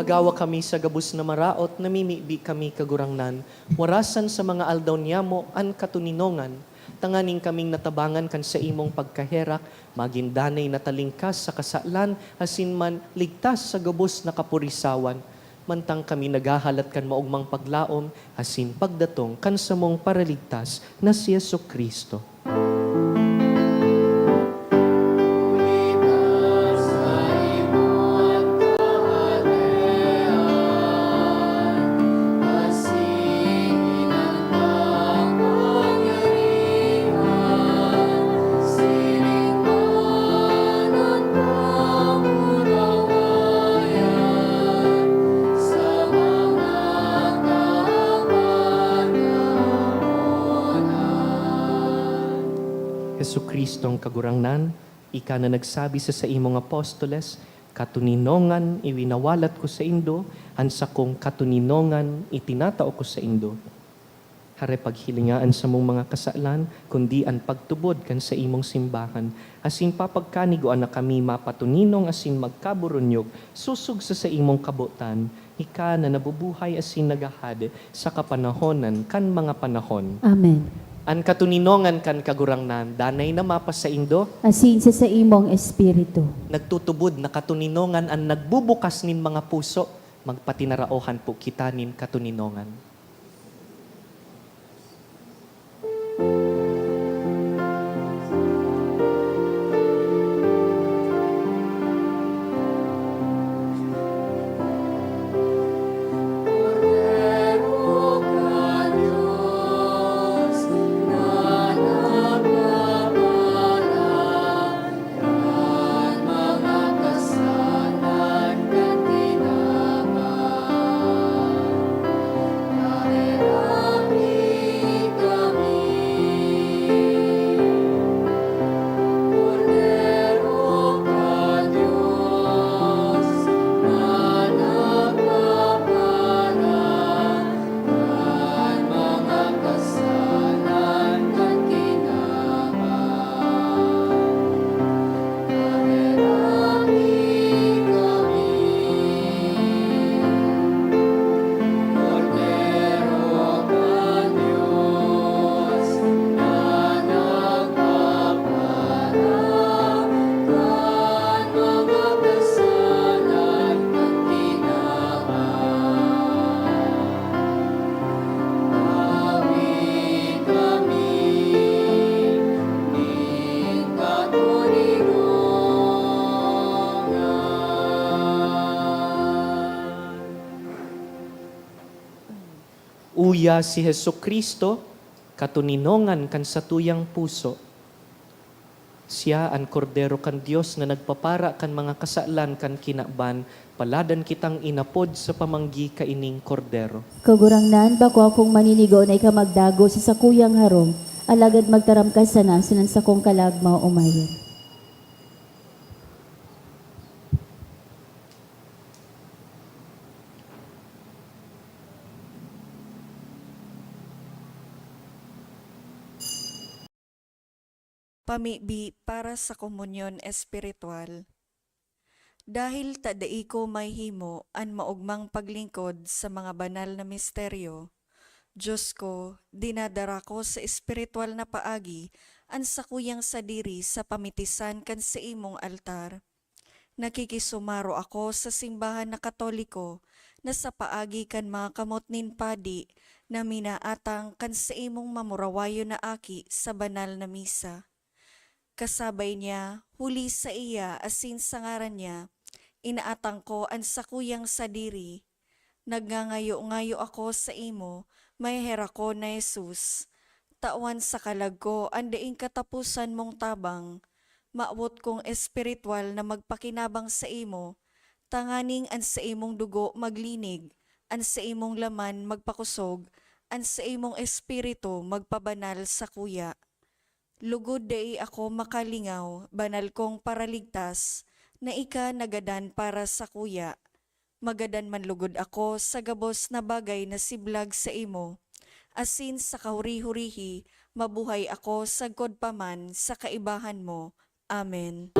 Agawa kami sa gabos na maraot, namimibi kami, Kagurangnan, warasan sa mga aldaw niyamo an katoninongan, tanganing kaming natabangan kan saimong pagkaherak, magin danay na talingkas sa kasalan asin man ligtas sa gabos na kapurisawan, mantang kami naghahalat kan maogmang paglaom asin pagdatong kan samong Paraligtas na si Jesu-Cristo. Jesu-Cristong Kagurangnan, ika na nagsabi sa saimong apostoles, "Katoninongan iwinawalat ko saindo, an sakong katoninongan itinatao ko saindo." Hare paghilinga an samong mga kasalan, kundi an pagtubod kan saimong simbahan, asin papagkanigoan na kami mapatoninong asin magkaburunyog sosog sa saimong kabotan, ika na nabubuhay asin naghahade sa kapanahonan kan mga panahon. Amen. An katoninongan kan Kagurangnan, danay na mapasaindo. Asin sa saimong espiritu. Nagtutubod na katoninongan an nagbubukas nin mga puso. Magpatinaraohan po kita nin katoninongan. Uya si Jesu-Cristo, katoninongan kan satuyang puso. Siya an Kordero kan Dios na nagpapara kan mga kasalan kan kinaban, paladan kitang inapod sa pamanggi kaining Kordero. Kagurangnan, bako akong maninigo na ika magdago sa sakuyang harong, alagad magtaram ka sana asin an sakong kalag maoomayan. Pamibi para sa komunyon espiritual. Dahil ta dai ko mahimo an maogmang paglingkod sa mga banal na misteryo, Diyos ko, dinadara ko sa espiritual na paagi an sakuyang sadiri sa pamitisan kan saimong altar. Nakikisumaro ako sa simbahan na Katoliko na sa paagi kan mga kamot nin padi na minaatang kan saimong mamurawayon na aki sa banal na misa. Kasabay niya, huli saiya asin sa ngaran niya, inaatang ko an sakuyang sadiri. Nagngangayo-ngayo ako saimo, maheherakon na Jesus. Tawan sa kalag ko an daing kataposan mong tabang. Mawot kong espiritual na magpakinabang saimo, tanganing an saimong dugo maglinig, an saimong laman magpakosog, an saimong espiritu magpabanal sakuya. Lugod dai ako makalingaw, banal kong Paraligtas, na ika nagadan para sakuya. Magadan man lugod ako sa gabos na bagay na siblag saimo, asin sa kahuri-hurihi, mabuhay ako sagkod pa man sa kaibahan mo. Amen.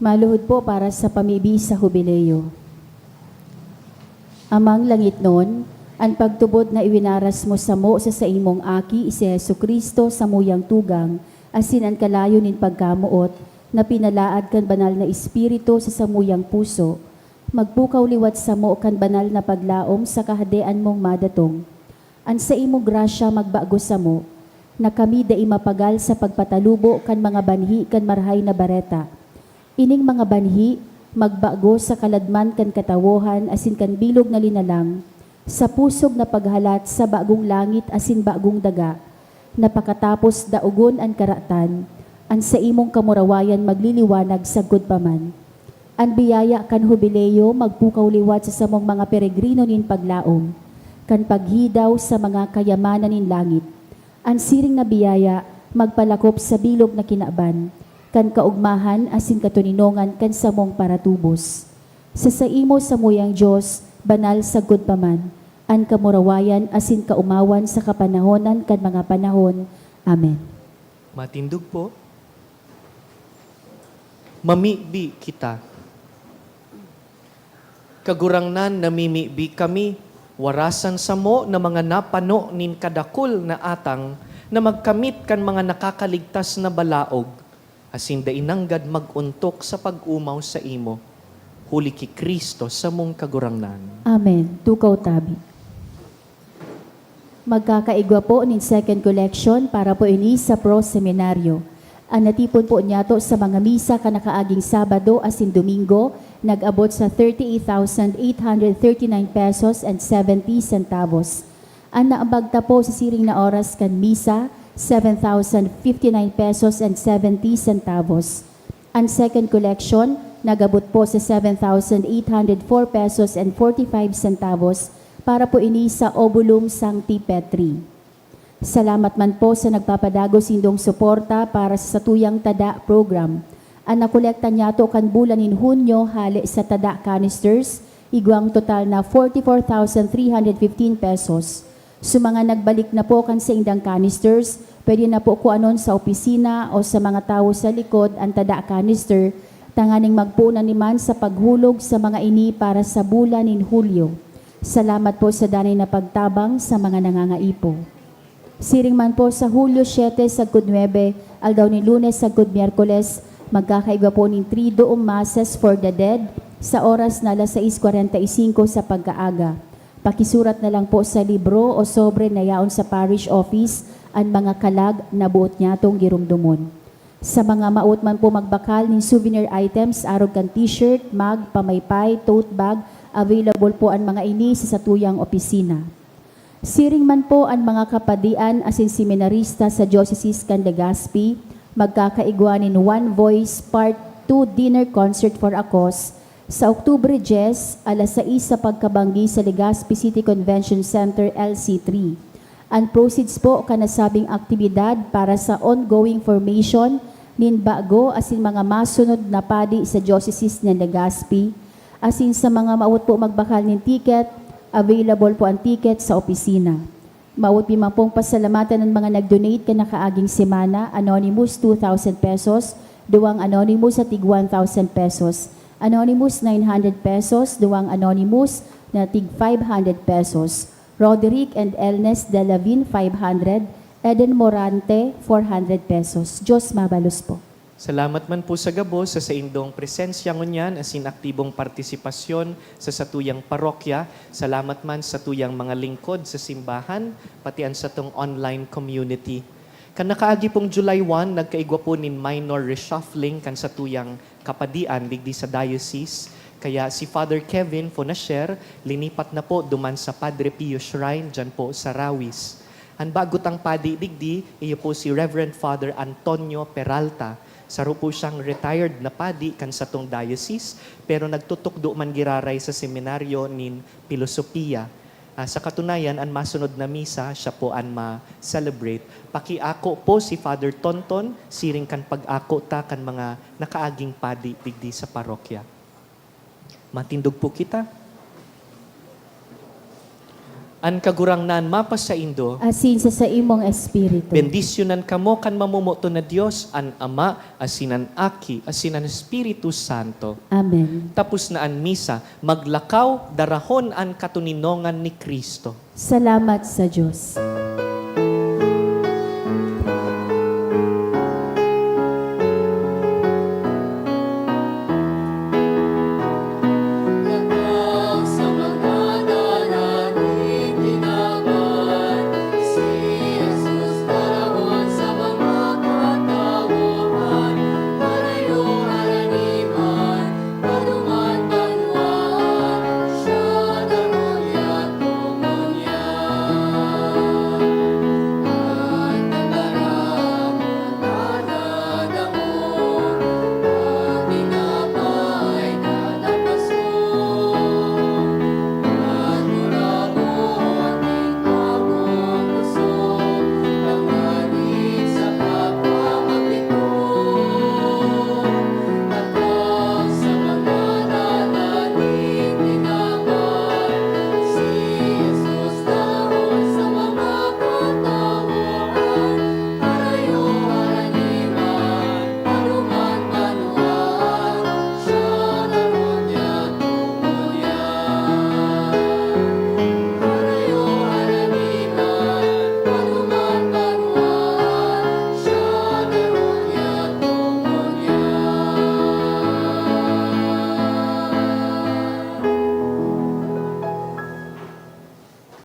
Maluhod po para sa pamibi sa Hubileo. Amang langitnon, an pagtubod na iwinaras mo samo sa saimong Aki, si Jesu-Cristo, samuyang tugang, asin an kalayo nin pagkamoot, na pinalaad kan Banal na Espiritu sa samuyang puso, magpukaw liwat samo kan banal na paglaom sa Kahadean mong madatong. An saimong grasya magbago samo, na kami dai mapagal sa pagpatalubo kan mga banhi kan Marahay na Bareta. Ining mga banhi magbago sa kaladman kan katawohan asin kan bilog na linalang, sa pusog na paghalat sa bagong langit asin bagong daga, na pakatapos daogon an karatan, an saimong kamurawayan magliliwanag sagkod pa man. An biyaya kan Hubileo magpukaw liwat sa samong mga peregrino nin paglaom, kan paghidaw sa mga kayamanan nin langit. An siring na biyaya magpalakop sa bilog na kinaban, kan kaogmahan asin katoninongan kan samong paratubos. Sa saimo samuyang Dios, banal sagkod pa man, an kamurawayan asin kaomawan sa kapanahonan kan mga panahon. Amen. Matindog po. Mamibi kita. Kagurangnan, namimibi kami, warasan samo na mga napano nin kadakul na atang na magkamit kan mga nakakaligtas na balaog, asin dai nanggad mag-ontok sa pag-omaw saimo, huli ki Cristo samong Kagurangnan. Amen. Tukaw tabi. Magkakaigwa po nin second collection para po ini sa Pro Seminario. An natipon po niyato sa mga misa kan nakaaging Sabado asin Domingo nag-abot sa thirty-eight thousand eight hundred thirty-nine pesos and seventy centavos. An naambag ta po sa siring na oras kan misa, seven thousand fifty-nine pesos and seventy centavos. An second collection nag-abot po sa seven thousand eight hundred four pesos and forty-five centavos para po ini sa Obulum Sancti Petri. Salamat man po sa nagpapadagos nindong suporta para sa satuyang tada program. An nakolekta niyato kan bulan nin Hunyo hale sa tada canisters, igwang total na forty-four thousand three hundred fifteen pesos. Sa mga nagbalik na po kan saindang canisters, pwede na po kuanon sa opisina o sa mga tawo sa likod an tada canister, tanganing magpoon na niman sa paghulog sa mga ini para sa bulan nin Hulyo. Salamat po sa danay na pagtabang sa mga nangangaipo. Siring man po sa Hulyo siete sagkod nuebe, aldaw nin Lunes sagkod Miyerkules, magkakaigwa po nin Triduum Masses for the Dead sa oras na alas sais kwarenta y singko sa pagkaaga. Pakisurat na lang po sa libro o sobre na yaon sa parish office an mga kalag na boot nyatong giromdomon. Sa mga maot man po magbakal nin souvenir items, arog kan t-shirt, mug, pamaypay, tote bag, available po an mga ini sa satuyang opisina. Siring man po an mga kapadian asin seminarista sa Diocese kan Legazpi, magkakaigwa nin One Voice Part two Dinner Concert for a Cause sa Oktubre dyes, alas sais sa pagkabanggi sa Legazpi City Convention Center, L C three. An proceeds po kan nasabing aktibidad para sa ongoing formation nin bago asin mga masunod na padi sa Diocese nin Legazpi, asin sa mga maot po magbakal nin ticket, available po an ticket sa opisina. Maot mi man pong pasalamatan an mga nag-donate kan nakaaging semana, anonymous, two thousand pesos, duwang anonymous na tig one thousand pesos, anonymous, nine hundred pesos, duwang anonymous na tig five hundred pesos, Roderick and Elnes Delavin, five hundred, Eden Morante, four hundred pesos. Diyos mabalos po. Salamat man po sa gabos sa saindong presensya ngunyan asin aktibong partisipasyon sa satuyang parokya. Salamat man sa satuyang mga lingkod sa simbahan, pati an satong online community. Kan nakaagi pong July one, nagkaigwa po nin minor reshuffling kan satuyang kapadian digdi sa diocese. Kaya si Father Kevin Fonasher linipat na po duman sa Padre Pio Shrine dyan po sa Rawis. An bago tang padi digdi, iyo po si Reverend Father Antonio Peralta. Saro po siyang retired na padi kan satong diocese, pero nagtutukdo man giraray sa seminaryo nin pilosopiya. Ah, sa katunayan, an masunod na misa, siya po an ma-celebrate. Pakiako po si Father Tonton, siring kan pag-ako ta kan mga nakaaging padi digdi sa parokya. Matindog po kita. An Kagurangnan mapasaindo. Asin sa saimong espiritu. Bendisyonan kamo kan mamomoton na Dios, an Ama, asin an Aki, asin an Espiritu Santo. Amen. Tapos na an misa, maglakaw, darahon an katoninongan ni Cristo. Salamat sa Diyos.